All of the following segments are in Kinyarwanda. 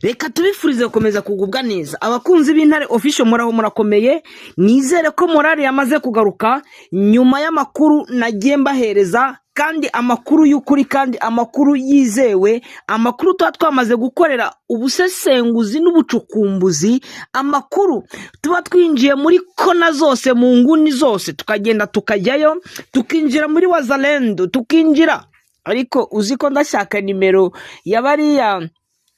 Reka tubifurize gukomeza kugubwa neza. Abakunzi b'Intare Official, muraho, murakomeye? Nizere ko morale yamaze kugaruka nyuma y'amakuru nagiye mbahereza, kandi amakuru y'ukuri, kandi amakuru yizewe, amakuru tuba twamaze gukorera ubusesenguzi n'ubucukumbuzi, amakuru tuba twinjiye muri kona zose, mu nguni zose, tukagenda tukajyayo, tukinjira muri Wazalendo, tukinjira. Ariko uzi ko ndashaka nimero ya bariya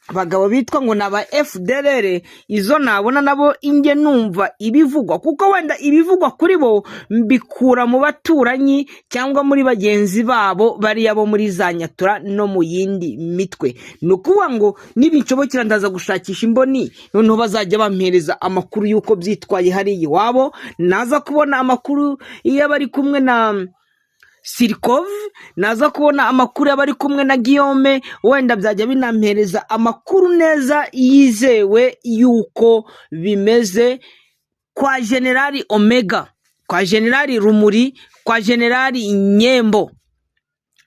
abagabo bitwa ngo ni aba FDLR? Izo nabona nabo inge numva ibivugwa, kuko wenda ibivugwa kuri bo mbikura mu baturanyi cyangwa muri bagenzi babo bariya bo muri za Nyatura no mu yindi mitwe. Ni ukuvuga ngo nibinshobokera ndaza gushakisha imboni, noneho bazajya bampereza amakuru y'uko byitwaye hariya iwabo. Naza kubona amakuru iyo bari kumwe na Sirikov, naza kubona amakuru y'abari kumwe na Guillaume, wenda byajya binampereza amakuru neza yizewe y'uko bimeze kwa Generali Omega, kwa Generali Rumuri, kwa Generali Nyembo,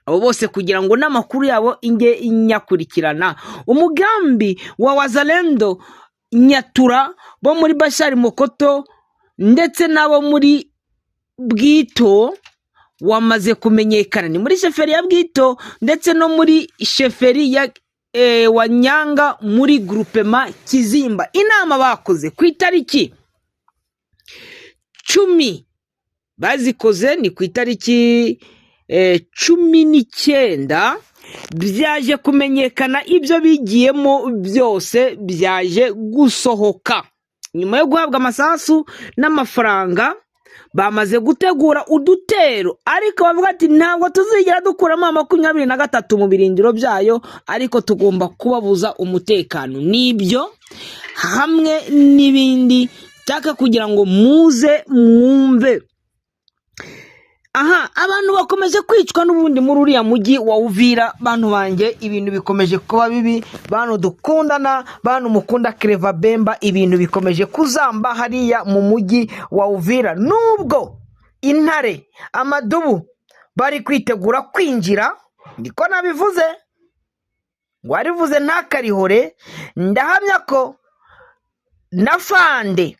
abo bose, kugira ngo n'amakuru yabo inge inyakurikirana. Umugambi wa Wazalendo, Nyatura bo muri Bashari Mokoto ndetse n'abo muri Bwito wamaze kumenyekana. Ni muri chefferie ya Bwito ndetse no muri chefferie ya Wanyanga muri groupement Kizimba. Inama bakoze ku itariki 10, bazikoze ni ku itariki 19, byaje kumenyekana, ibyo bigiyemo byose byaje gusohoka nyuma yo guhabwa amasasu n'amafaranga. Bamaze gutegura udutero, ariko bavuga ati: "Ntabwo tuzigera dukuramo 23 mu birindiro byayo, ariko tugomba kubabuza umutekano." Nibyo hamwe n'ibindi nshaka kugira ngo muze mwumve. Aha abantu bakomeje kwicwa n'ubundi muri uriya mujyi wa Uvira. Bantu banjye, ibintu bikomeje kuba bibi. Bantu dukundana, bantu mukunda Kereva Bemba, ibintu bikomeje kuzamba hariya mu mujyi wa Uvira, nubwo intare amadubu bari kwitegura kwinjira. Niko nabivuze ngo warivuze ntakarihore. Ndahamya ko na fande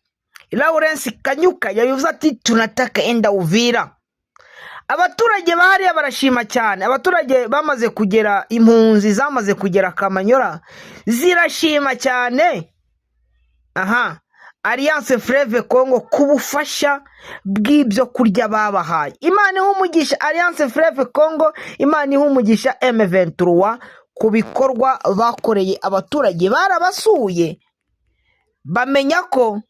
Lawrence Kanyuka yabivuze ati: "Tunataka enda Uvira." Abaturage bahariya barashima cyane. Abaturage bamaze kugera, impunzi zamaze kugera Kamanyora zirashima cyane aha Alliance Fleuve Congo ku bufasha bw'ibyo kurya babahaye. Imana iha umugisha Alliance Fleuve Congo, Imana iha umugisha M23 ku bikorwa bakoreye abaturage. Barabasuye, bamenya ko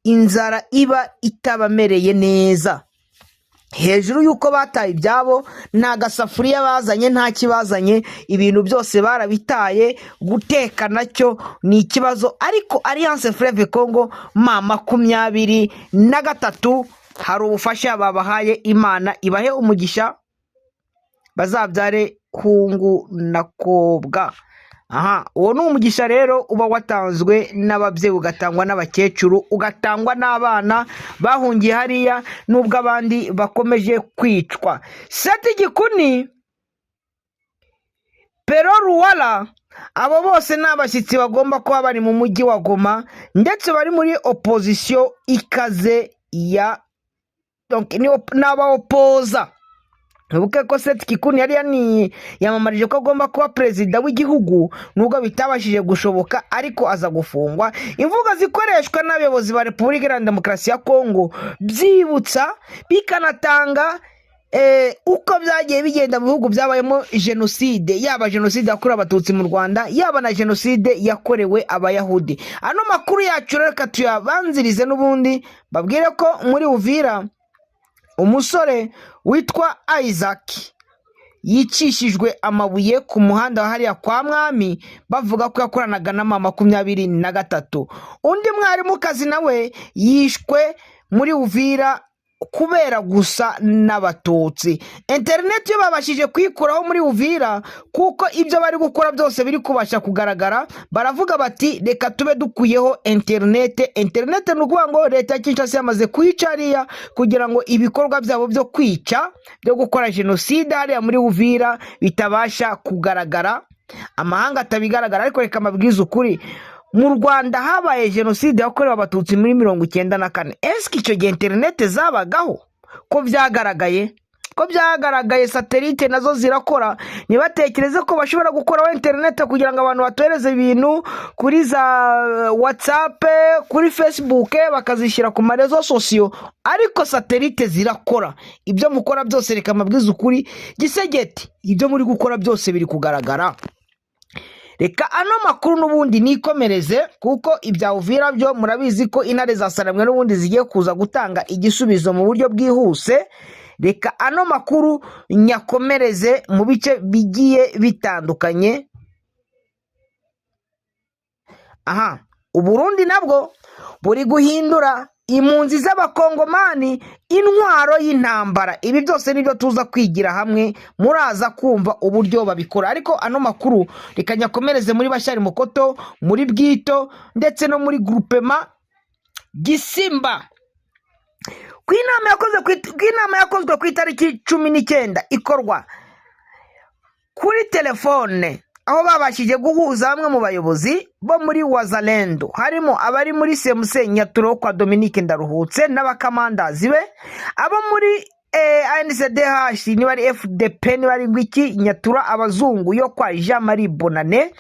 inzara iba itabamereye neza, hejuru y'uko bataye ibyabo. Nta gasafuriya bazanye, nta kibazanye, ibintu byose barabitaye. Guteka nacyo ni ikibazo. Ariko Alliance Fleuve Congo, M23, hari ubufasha babahaye. Imana ibahe umugisha, bazabyare hungu na kobwa. Aha uwo ni umugisha rero uba watanzwe n'ababyeyi, ugatangwa n'abakecuru, ugatangwa n'abana bahungiye hariya, nubwo abandi bakomeje kwicwa. Seth Kikuni, Pero Ruwara, abo bose ni abashyitsi bagomba kuba bari mu mujyi wa Goma, ndetse bari muri opozisiyo ikaze ya, donc ni abaopoza. Wibuke ko Seth Kikuni yari yamamaje ko agomba kuba perezida w'igihugu, nubwo bitabashije gushoboka, ariko aza gufungwa. Imvugo zikoreshwa n'abayobozi ba Repubulika Iharanira Demokarasi ya Kongo byibutsa, bikanatanga uko byagiye bigenda mu bihugu byabayemo jenoside, yaba jenoside yakorewe Abatutsi mu Rwanda, yaba na jenoside yakorewe Abayahudi. Ano makuru yacu rero reka tuyabanzirize n'ubundi babwire ko muri Uvira umusore witwa Isaac yicishijwe amabuye ku muhanda wa hariya kwa Mwami, bavuga ko yakoranaga na M23. Undi mwarimukazi nawe yishwe muri Uvira kubera gusa n'Abatutsi. Interineti yo babashije kuyikuraho muri Uvira, kuko ibyo bari gukora byose biri kubasha kugaragara. Baravuga bati: "Reka tube dukuyeho interineti." Interineti ni ukuvuga ngo leta ya Kinshasa yamaze kuyica hariya kugira ngo ibikorwa byabo byo kwica, byo gukora jenoside hariya muri Uvira bitabasha kugaragara. Amahanga atabigaragara, ariko reka mbabwize ukuri: mu Rwanda habaye jenoside yakorewe Abatutsi muri 94. Ese icyo gihe interineti zabagaho? Ko byagaragaye satellite nazo zirakora, ntibatekereze ko bashobora gukoraho interineti kugira ngo abantu batohereze ibintu kuri za WhatsApp, kuri Facebook, bakazishyira ku ma réseaux sociaux. Ariko satellite zirakora. Ibyo mukora byose, reka mbabwize ukuri, Tshisekedi, ibyo muri gukora byose biri kugaragara. Reka ano makuru n'ubundi nikomereze, kuko ibya Uvira byo murabizi ko intare za Sarambwe n'ubundi zigiye kuza gutanga igisubizo mu buryo bwihuse. Reka ano makuru nyakomereze mu bice bigiye bitandukanye. Aha Uburundi nabwo buri guhindura impunzi z'Abakongomani intwaro y'intambara. Ibi byose nibyo tuza kwigira hamwe, muraza kumva uburyo babikora. Ariko ano makuru reka nyakomereze muri Bashari Mukoto, muri Bwito, ndetse no muri groupement Gisimba. Ku inama yakozwe ku itariki 19, ikorwa kuri telefone, aho babashije guhuza bamwe mu bayobozi bo muri Wazalendo, harimo abari muri CMC Nyaturo kwa Dominique Ndaruhutse n'abakamandazi be, abo muri ANCDH, niba ari FDP, niba ari ngwiki, Nyatura abazungu yo kwa Jean Marie Bonane,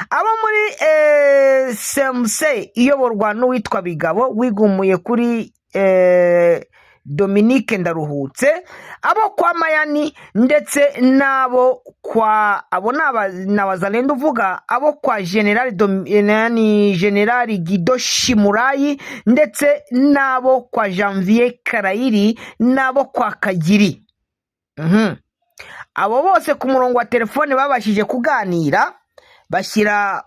abo muri CMC iyoborwa n'uwitwa Bigabo wigumuye kuri Dominique Ndaruhutse, abo kwa Mayani, ndetse n'abo kwa abo ni Abazalendo uvuga, abo kwa General nani, General Gido Shimurayi, ndetse n'abo kwa Janvier Karayiri, n'abo kwa Kagiri. Abo bose ku murongo wa telefone babashije kuganira, bashyira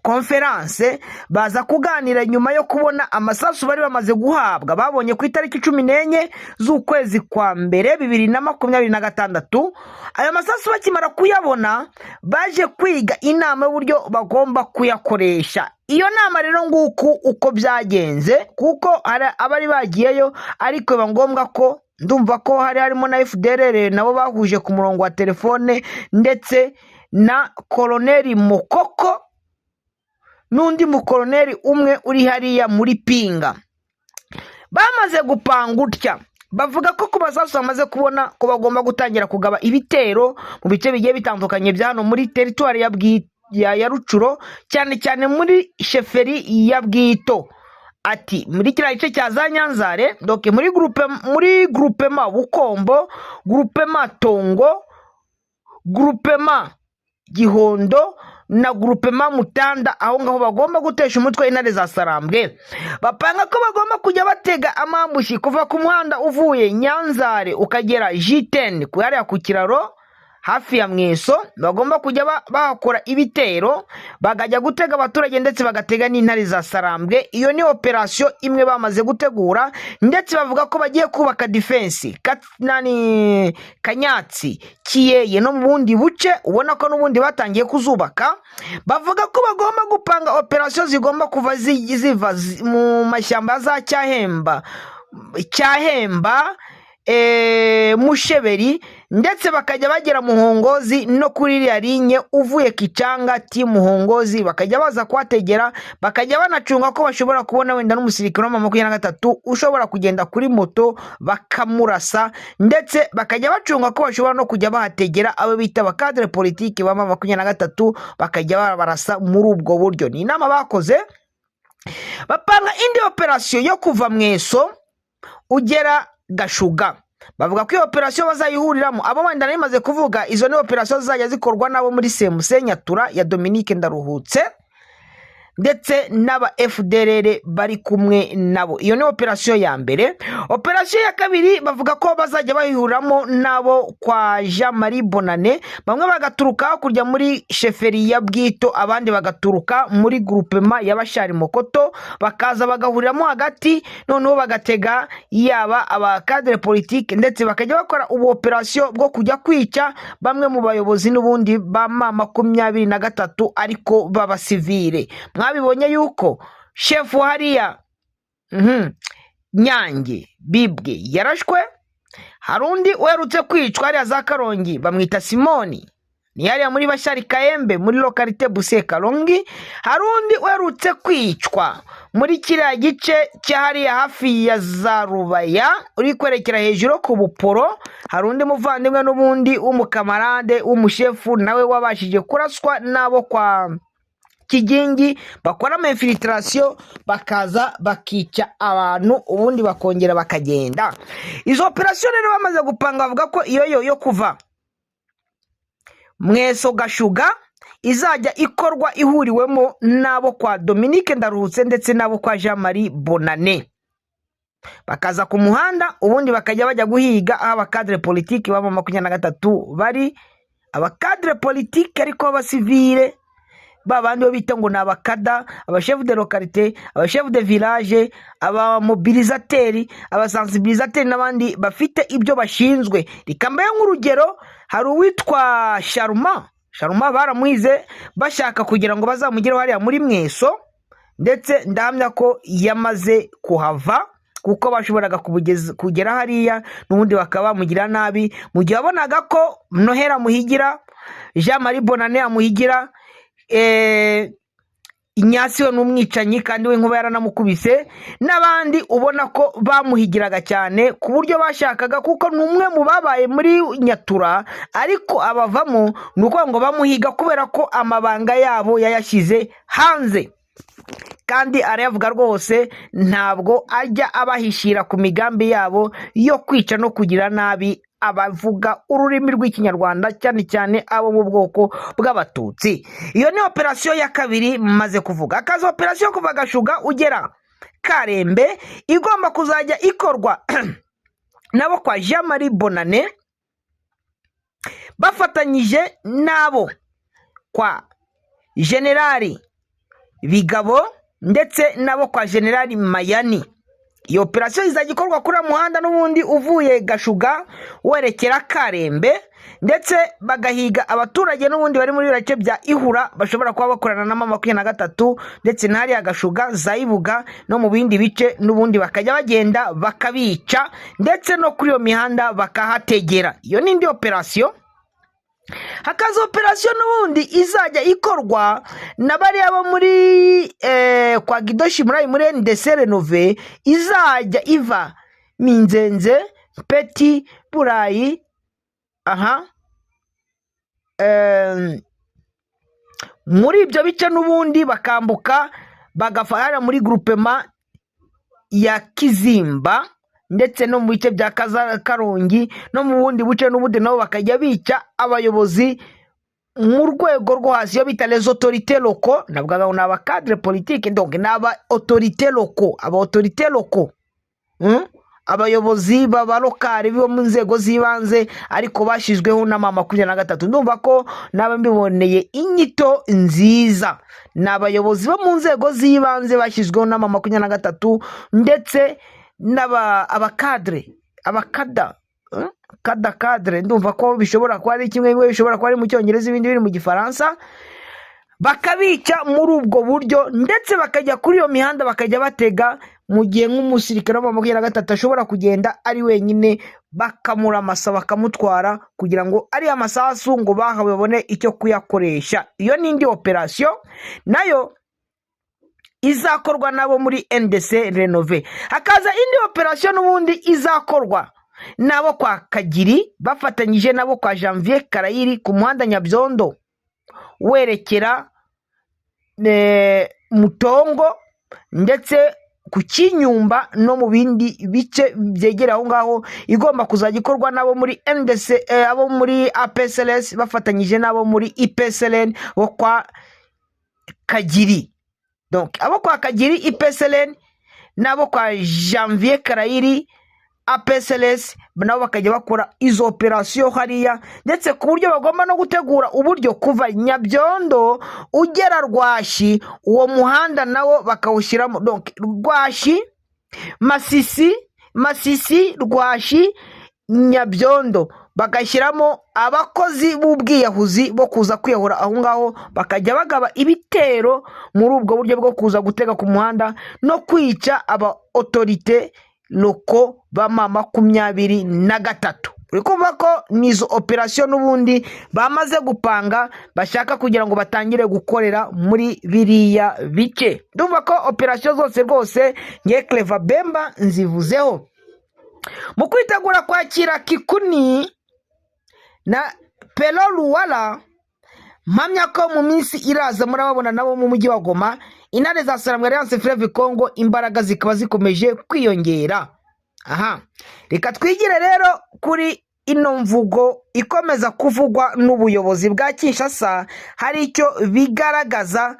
conférence, baza kuganira nyuma yo kubona amasasu bari bamaze guhabwa, babonye ku itariki 14 z'ukwezi kwa mbere 2026. Ayo masasu bakimara kuyabona, baje kwiga inama y'uburyo bagomba kuyakoresha. Iyo nama rero nguku uko byagenze, kuko hari abari bagiyeyo, ariko biba ngombwa ko ndumva ko hari harimo na FDLR, nabo bahuje ku murongo wa telefone, ndetse na Koloneli Mukoko n'undi mukoloneli umwe uri hariya muri Pinga. Bamaze gupanga utya, bavuga ko ku masasu bamaze kubona ko bagomba gutangira kugaba ibitero mu bice bigiye bitandukanye bya hano muri teritwari ya Rucuro, cyane cyane muri chefferie ya Bwito. Ati muri kiriya gice cya za Nyanzare, donc muri groupement Bukombo, groupement Tongo, groupement Gihondo na groupement Mutanda. Aho ngaho bagomba gutesha umutwe intare za Sarambwe. Bapanga ko bagomba kujya batega amambushi kuva ku muhanda uvuye Nyanzare ukagera G10, ku hariya ku kiraro hafi ya Mweso. Bagomba kujya bahakora ibitero, bakajya gutega abaturage, ndetse bagatega n'intare za Sarambwe. Iyo ni operasiyo imwe bamaze gutegura, ndetse bavuga ko bagiye kubaka defense nani, Kanyatsi, Kiyeye no mu bundi buce, ubona ko n'ubundi batangiye kuzubaka. Bavuga ko bagomba gupanga operasiyo zigomba kuva ziva mu mashyamba ya za Cyahemba, Musheberi, ndetse bakajya bagera Muhongozi no kuri iriya ligne uvuye Kicanga ti Muhongozi, bakajya baza kuhategera, bakajya banacunga ko bashobora kubona wenda n'umusirikare wa 23 ushobora kugenda kuri moto bakamurasa, ndetse bakajya bacunga ko bashobora no kujya bahategera abo bita aba cadres politiques ba 23, bakajya babarasa muri ubwo buryo. Ni inama bakoze, bapanga indi operasiyo yo kuva Mweso ugera Gashuga. Bavuga ko iyo operasiyo bazayihuriramo abo wenda nari maze kuvuga. Izo ni operasiyo zizajya zikorwa n'abo muri CMC Nyatura ya Dominique Ndaruhutse ndetse n'aba FDLR bari kumwe nabo. Iyo ni operasiyo ya mbere. Operasiyo ya kabiri, bavuga ko bazajya bayihuriramo n'abo kwa Jean Marie Bonane, bamwe bagaturuka hakurya muri chefferie ya Bwito, abandi bagaturuka muri groupement ya Bashari Mokoto, bakaza bagahuriramo hagati, noneho bagatega yaba aba cadres politiques, ndetse bakajya bakora ubu operasiyo bwo kujya kwica bamwe mu bayobozi n'ubundi ba M23, ariko b'abasivile. Mwabibonye yuko shefu hariya Nyange Bibwe yarashwe. Hari undi uherutse kwicwa hariya za Karongi, bamwita Simoni. Ni hariya muri Bashari Kayembe, muri localité Buse Kalongi. Hari undi uherutse kwicwa muri kiriya gice cyahariya hafi ya za Rubaya, uri kwerekera hejuru ku Buporo. Hari undi muvandimwe n'ubundi w'umukamarade w'umushefu nawe wabashije kuraswa n'abo kwa Kigingi bakora ama infiltration, bakaza bakica abantu, ubundi bakongera bakagenda. Izo operasiyo rero bamaze gupanga, bavuga ko iyo yo kuva Mweso Gashuga izajya ikorwa ihuriwemo n'abo kwa Dominique Ndaruhutse ndetse n'abo kwa Jean Marie Bonane, bakaza ku muhanda, ubundi bakajya bajya guhiga aho abacadre politique baba 23 bari, abacadre politique ariko b'abasivile, ba bandi bo bita ngo ni abakada, abachef de localité, abachef de village, abamobilisateur, abasensibilisateur n'abandi bafite ibyo bashinzwe. Rikambaye nk'urugero, hari uwitwa Sharuma. Sharuma baramuhize bashaka kugira ngo bazamugereho hariya muri Mweso, ndetse ndahamya ko yamaze kuhava, kuko bashoboraga kugera hariya n'ubundi bakaba bamugira nabi, mu gihe wabonaga ko Noheli amuhigira, Jean Marie Bonane amuhigira, Inyasi we ni umwicanyi kandi we nkuba yaranamukubise, n'abandi ubona ko bamuhigiraga cyane ku buryo bashakaga, kuko ni umwe mu babaye muri Nyatura ariko abavamo. Ni ukuvuga ngo bamuhiga kubera ko amabanga yabo yayashyize hanze, kandi arayavuga rwose, ntabwo ajya abahishira ku migambi yabo yo kwica no kugira nabi abavuga ururimi rw'Ikinyarwanda, cyane cyane abo mu bwoko bw'Abatutsi. Iyo ni operasiyo ya kabiri maze kuvuga. Akaza operasiyo kuva Gashuga ugera Karembe, igomba kuzajya ikorwa nabo kwa Jean Marie Bonane bafatanyije n'abo kwa Generali Bigabo ndetse n'abo kwa Generali Mayani. Iyo operasiyo izajya ikorwa kuri uriya muhanda n'ubundi uvuye Gashuga werekera Karembe, ndetse bagahiga abaturage n'ubundi bari muri bice bya Ihura bashobora kuba bakorana na 23, ndetse na hariya Gashuga, Zayibuga no mu bindi bice, n'ubundi bakajya bagenda bakabica, ndetse no kuri iyo mihanda bakahategera. Iyo ni indi operasiyo. Hakaza operasiyo n'ubundi izajya ikorwa na bariya bo muri kwa Gidoshi muri NDC Rénové, izajya iva Minzenze, Peti Burayi, aha muri ibyo bice, n'ubundi bakambuka bagafara muri groupement ya Kizimba, ndetse no mu bice bya Karongi no mu bundi buce, n'ubundi nabo bakajya bica abayobozi mu rwego rwo hasi, iyo bita les autorités locaux. Navugaga ngo ni abacadre politique, donc ni aba autorités locaux, aba autorités locaux, Abayobozi b'abalokari bo mu nzego z'ibanze ariko bashyizweho na 23. Ndumva ko naba mbiboneye inyito nziza. Ni abayobozi bo mu nzego z'ibanze bashyizweho na 23, ndetse n'aba abacadre, abakada, Kada, cadre, ndumva ko bishobora kuba ari kimwe, bimwe bishobora kuba ari mu Cyongereza, ibindi biri mu Gifaransa. Bakabica muri ubwo buryo, ndetse bakajya kuri iyo mihanda bakajya batega mu gihe nk'umusirikare wa 23 ashobora kugenda ari wenyine, bakamuramasa bakamutwara, kugira ngo ariya masasu ngo bahawe babone icyo kuyakoresha. Iyo ni indi operasiyo nayo izakorwa nabo muri NDC Rénové. Hakaza indi operasiyo n'ubundi izakorwa nabo kwa Kagiri bafatanyije nabo kwa Janvier Karayiri ku muhanda Nyabyondo werekera Mutongo, ndetse ku Kinyumba no mu bindi bice byegereye aho ngaho, igomba kuzajya ikorwa n'abo muri NDC, abo muri APSLS bafatanyije n'abo muri IPSLN bo kwa Kagiri. Donc abo kwa Kagiri IPSLN n'abo kwa Janvier Karayiri APSLS nabo bakajya bakora izo operasiyo hariya, ndetse ku buryo bagomba no gutegura uburyo kuva Nyabyondo ugera Rwashi, uwo muhanda nawo bakawushyiramo. Donc Rwashi, Masisi, Masisi, Rwashi, Nyabyondo, bagashyiramo abakozi b'ubwiyahuzi bo kuza kwiyahura aho ngaho, bakajya bagaba ibitero muri ubwo buryo bwo kuza gutega ku muhanda no kwica aba autorités locaux ba 23. Uri kumva ko ni izo operasiyo n'ubundi bamaze gupanga, bashaka kugira ngo batangire gukorera muri biriya bice. Ndumva ko operasiyo zose rwose nge Clever Bemba nzivuzeho. Mu kwitegura kwakira Kikuni na Pero Luwara, mpamya ko mu minsi iraza murababona nabo mu mujyi wa Goma. Intare za Sarambwe, Alliance Fleuve Congo, imbaraga zikaba zikomeje kwiyongera. Aha reka twigire rero kuri ino mvugo ikomeza kuvugwa n'ubuyobozi bwa Kinshasa. Hari icyo bigaragaza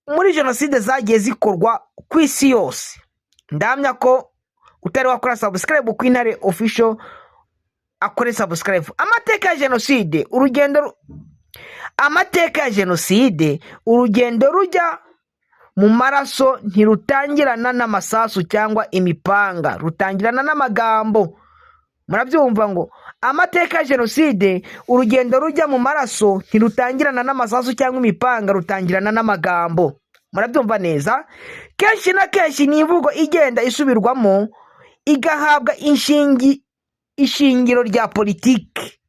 muri jenoside zagiye zikorwa ku isi yose. Ndahamya ko utari wakora subscribe ku Intare Official, akore subscribe. Amateka ya jenoside, urugendo amateka ya jenoside, urugendo rujya mu maraso ntirutangirana n'amasasu cyangwa imipanga, rutangirana n'amagambo. Murabyumva ngo amateka ya jenoside, urugendo rujya mu maraso ntirutangirana n'amasasu cyangwa imipanga, rutangirana n'amagambo. Murabyumva neza. Kenshi na kenshi ni imvugo igenda isubirwamo, igahabwa ishingiro rya politiki,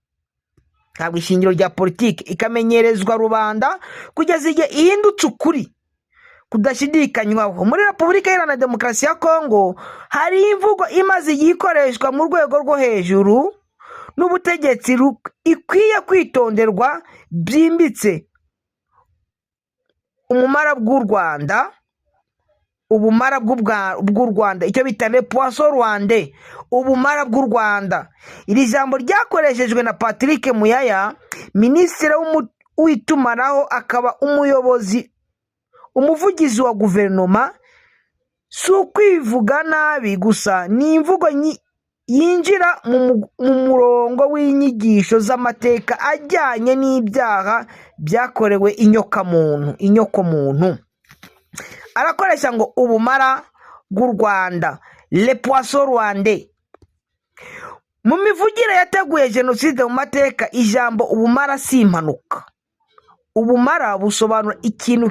ntabwo ishingiro rya politiki, ikamenyerezwa rubanda kugeza igihe ihindutse ukuri kudashidikanywaho. Muri Repubulika Iharanira Demokarasi ya Kongo hari imvugo imaze igihe ikoreshwa mu rwego rwo hejuru n'ubutegetsi, ikwiye kwitonderwa byimbitse: ubumara bw'u Rwanda. Ubumara bw'u Rwanda, icyo bita le poison rwandais, ubumara bw'u Rwanda. Iri jambo ryakoreshejwe na Patrick Muyaya, minisitiri w'itumanaho akaba umuyobozi, umuvugizi wa guverinoma. Si ukwivuga nabi gusa, ni imvugo yinjira mu murongo w'inyigisho z'amateka ajyanye n'ibyaha byakorewe inyokomuntu. Arakoresha ngo ubumara bw'u Rwanda, le poison rwandais. Mu mivugire yateguye jenoside mu mateka, ijambo ubumara si impanuka. Ubumara busobanura ikintu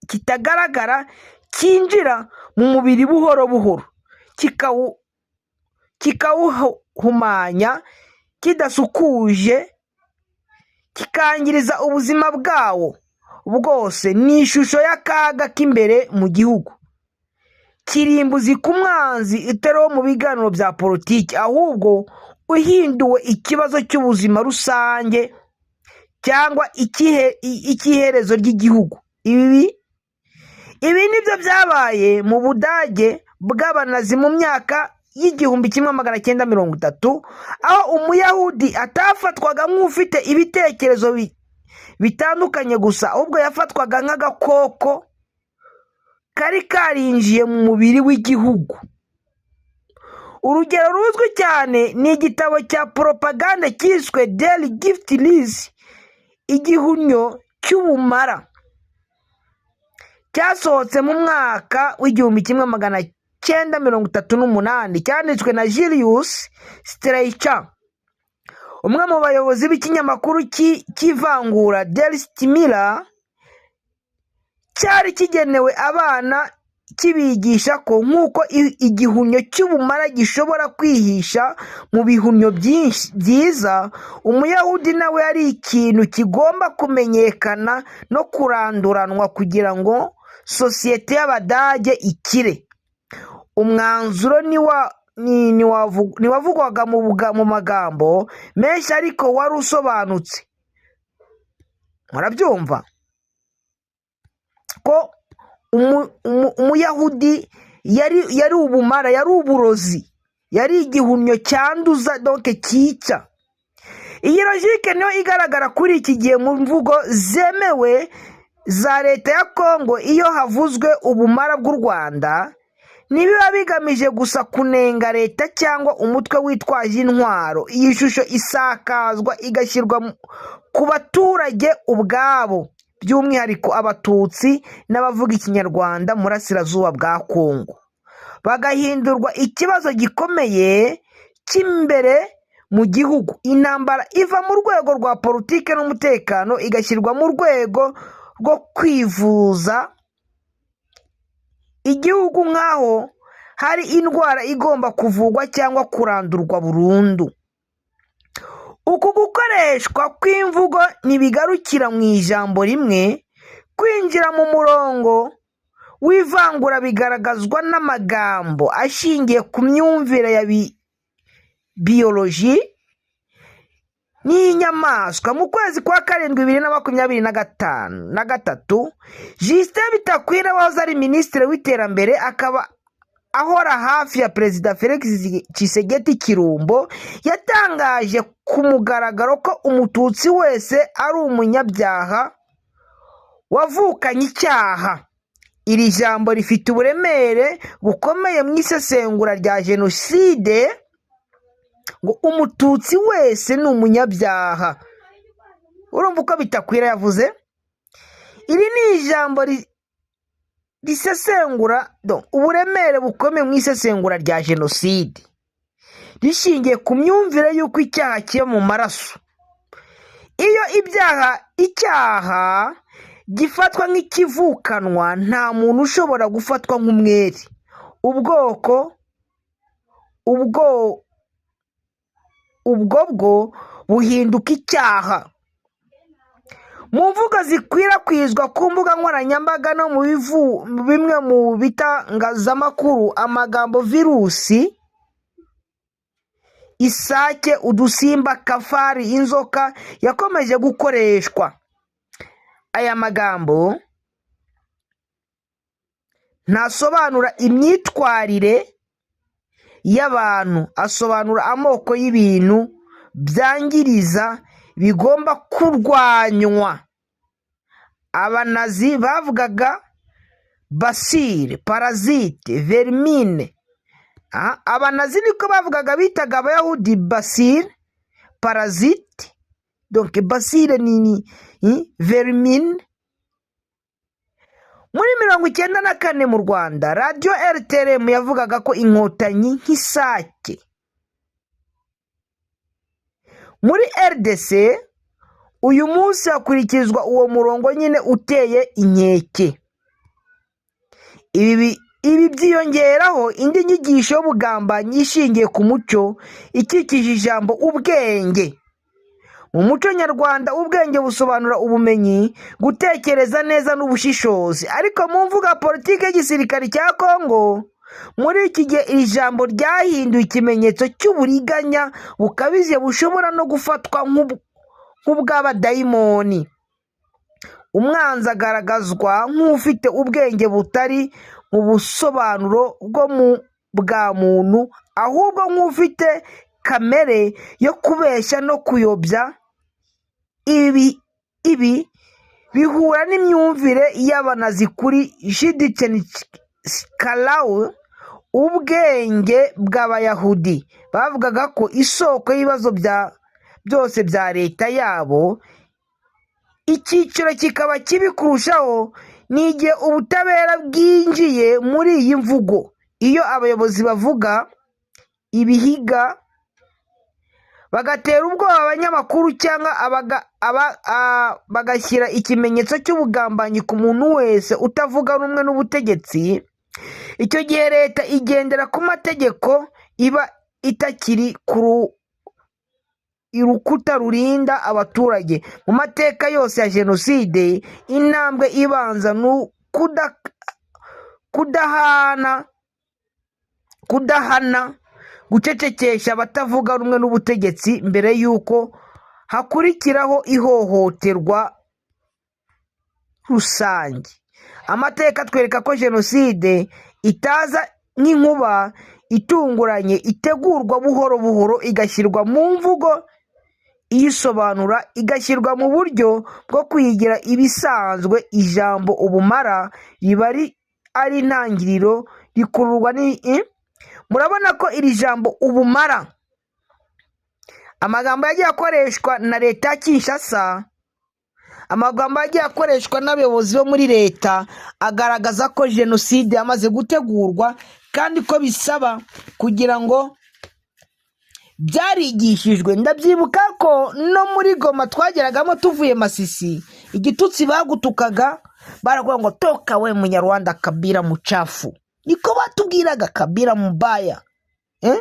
kitagaragara cyinjira mu mubiri buhoro buhoro, kikawuhumanya, kidasukuje, kikangiriza ubuzima bwawo bwose. Ni ishusho y'akaga k'imbere mu gihugu, kirimbuzi ku mwanzi utari wo mu biganiro bya politiki, ahubwo uhinduwe ikibazo cy'ubuzima rusange cyangwa icy'iherezo ry'igihugu. Ibi nibyo byabaye mu Budage bw'Abanazi mu myaka y'1930, aho Umuyahudi atafatwaga nk'ufite ibitekerezo bitandukanye gusa, ahubwo yafatwaga nk'agakoko kari karinjiye mu mubiri w'igihugu. Urugero ruzwi cyane ni igitabo cya poropagande cyiswe Der Giftriss, igihumyo cy'ubumara, cyasohotse mu mwaka w'1938, cyanditswe na Julius Streicher, umwe mu bayobozi b'ikinyamakuru cy'ivangura Der Stürmer. Cyari kigenewe abana, kibigisha ko nk'uko igihumyo cy'ubumara gishobora kwihisha mu bihumyo byinshi byiza, Umuyahudi nawe ari ikintu kigomba kumenyekana no kuranduranwa kugira ngo sosiyete y'Abadage ikire. Umwanzuro ntiwavugwaga mu magambo menshi, ariko wari usobanutse. Murabyumva ko Umuyahudi yari ubumara, yari uburozi, yari igihumyo cyanduza, donc cyica. Iyi logique niyo igaragara kuri iki gihe mu mvugo zemewe za leta ya Kongo. Iyo havuzwe ubumara bw'u Rwanda, ntibiba bigamije gusa kunenga leta cyangwa umutwe witwaje intwaro. Iyi shusho isakazwa, igashyirwa ku baturage ubwabo, by'umwihariko Abatutsi n'abavuga Ikinyarwanda mu burasirazuba bwa Kongo, bagahindurwa ikibazo gikomeye cy'imbere mu gihugu. Intambara iva mu rwego rwa politiki n'umutekano, igashyirwa mu rwego rwo kwivuza igihugu, nk'aho hari indwara igomba kuvugwa cyangwa kurandurwa burundu. Uku gukoreshwa kw'imvugo ntibigarukira mu ijambo rimwe. Kwinjira mu murongo w'ivangura bigaragazwa n'amagambo ashingiye ku myumvire ya biyoloji n'inyamaswa. Mu kwezi kwa karindwi 2023, Justin Bitakwira, wahoze ari minisitiri w'iterambere akaba ahora hafi ya Perezida Felix Tshisekedi Tshilombo, yatangaje ku mugaragaro ko Umututsi wese ari umunyabyaha wavukanye icyaha. Iri jambo rifite uburemere bukomeye mu isesengura rya jenoside, ngo Umututsi wese ni umunyabyaha. Urumva uko Bitakwira yavuze? Iri ni ijambo risesengura uburemere bukomeye mu isesengura rya jenoside, rishingiye ku myumvire y'uko icyaha kiba mu maraso. Iyo icyaha gifatwa nk'ikivukanwa, nta muntu ushobora gufatwa nk'umwere. Ubwoko ubwo bwo buhinduka icyaha. Mu mvugo zikwirakwizwa ku mbuga nkoranyambaga no mu bimwe mu bitangazamakuru, amagambo virusi, isake, udusimba, kafari, inzoka yakomeje gukoreshwa. Aya magambo ntasobanura imyitwarire y'abantu, asobanura amoko y'ibintu byangiriza bigomba kurwanywa. Abanazi bavugaga bacille, parasite, vermine. Abanazi niko bavugaga, bitaga Abayahudi bacille, parasite. Donc bacille ni vermine. Muri 94 mu Rwanda, Radiyo RTLM yavugaga ko Inkotanyi nk'isake. Muri RDC uyu munsi hakurikizwa uwo murongo nyine uteye inkeke. Ibi byiyongeraho indi nyigisho y'ubugambanyi ishingiye ku muco ikikije ijambo ubwenge. Mu muco nyarwanda, ubwenge busobanura ubumenyi, gutekereza neza n'ubushishozi. Ariko mu mvugo ya politiki y'igisirikare cya Kongo muri iki gihe, iri jambo ryahinduye ikimenyetso cy'uburiganya bukabije bushobora no gufatwa nk'ubw'abadayimoni. Umwanzi agaragazwa nk'ufite ubwenge butari mu busobanuro bwo mu bwa muntu, ahubwo nk'ufite kamere yo kubeshya no kuyobya. Ibi bihura n'imyumvire y'Abanazi kuri Judensschlau, ubwenge bw'Abayahudi. Bavugaga ko isoko y'ibibazo byose bya leta yabo. Icyiciro kikaba kibi kurushaho ni igihe ubutabera bwinjiye muri iyi mvugo. Iyo abayobozi bavuga ibihiga, bagatera ubwoba abanyamakuru cyangwa bagashyira ikimenyetso cy'ubugambanyi ku muntu wese utavuga rumwe n'ubutegetsi, icyo gihe leta igendera ku mategeko iba itakiri ku urukuta rurinda abaturage. Mu mateka yose ya jenoside, intambwe ibanza ni kudahana, gucecekesha abatavuga rumwe n'ubutegetsi mbere y'uko hakurikiraho ihohoterwa rusange. Amateka atwereka ko jenoside itaza nk'inkuba itunguranye. Itegurwa buhoro buhoro, igashyirwa mu mvugo iyisobanura, igashyirwa mu buryo bwo kuyigira ibisanzwe. Ijambo ubumara riba ari intangiriro rikururwa ni. Murabona ko iri jambo ubumara, amagambo yagiye akoreshwa na leta ya Kinshasa, amagambo yagiye akoreshwa n'abayobozi bo muri leta, agaragaza ko jenoside yamaze gutegurwa kandi ko bisaba kugira ngo byarigishijwe. Ndabyibuka ko no muri Goma twageragamo tuvuye Masisi, igitutsi bagutukaga baravuga ngo "Toka we Munyarwanda, Kabila muchafu." Niko batubwiraga, Kabila mubaya, eh?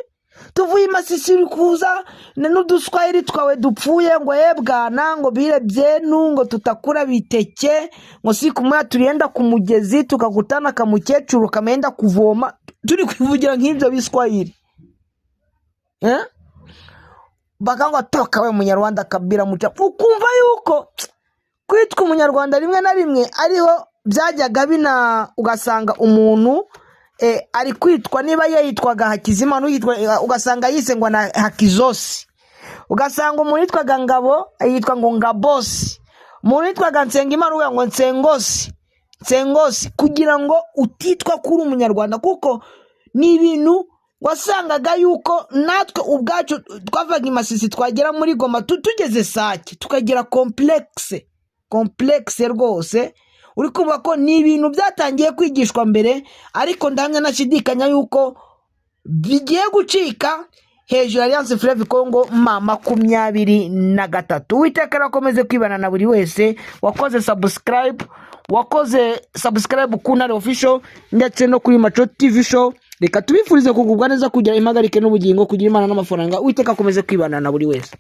Tuvuye i Masisi, uri kuza n'uduswahili twawe dupfuye, ngo ye bwana, ngo bire byenu, ngo tutakura biteke, ngo si kumwe tulienda ku mugezi tukakutana kamukecuru kameenda kuvoma. Turi kwivugira nk'ibyo biswahili, eh? Bakangwa toka we Munyarwanda, Kabila muca. Ukumva yuko kwitwa Umunyarwanda rimwe na rimwe ariho byajyaga bina, ugasanga umuntu ari kwitwa, niba yitwaga Hakizimana, uyitwa ugasanga yise ngo na Hakizosi, ugasanga umuntu yitwaga Ngabo yitwa ngo Ngabosi, umuntu yitwaga Nsengimana uvuga ngo Nsengosi, Nsengosi, kugira ngo utitwa kuri Umunyarwanda, kuko ni ibintu wasangaga yuko natwe ubwacu twavaga i Masisi, twagera muri Goma, tugeze Sake, tukagira complexe, complexe rwose. Uri kumva ko ni ibintu byatangiye kwigishwa mbere, ariko ndahamya nashidikanya yuko bigiye gucika hejuru ya Alliance Fleuve Congo M23. Uwiteka arakomeze kwibana na buri wese wakoze subscribe, wakoze subscribe ku Ntare Official ndetse no kuri Maco TV Show. Reka tubifurize kugubwa neza, kugira impagarike n'ubugingo, kugira Imana n'amafaranga. Uwiteka akomeze kwibana na buri wese.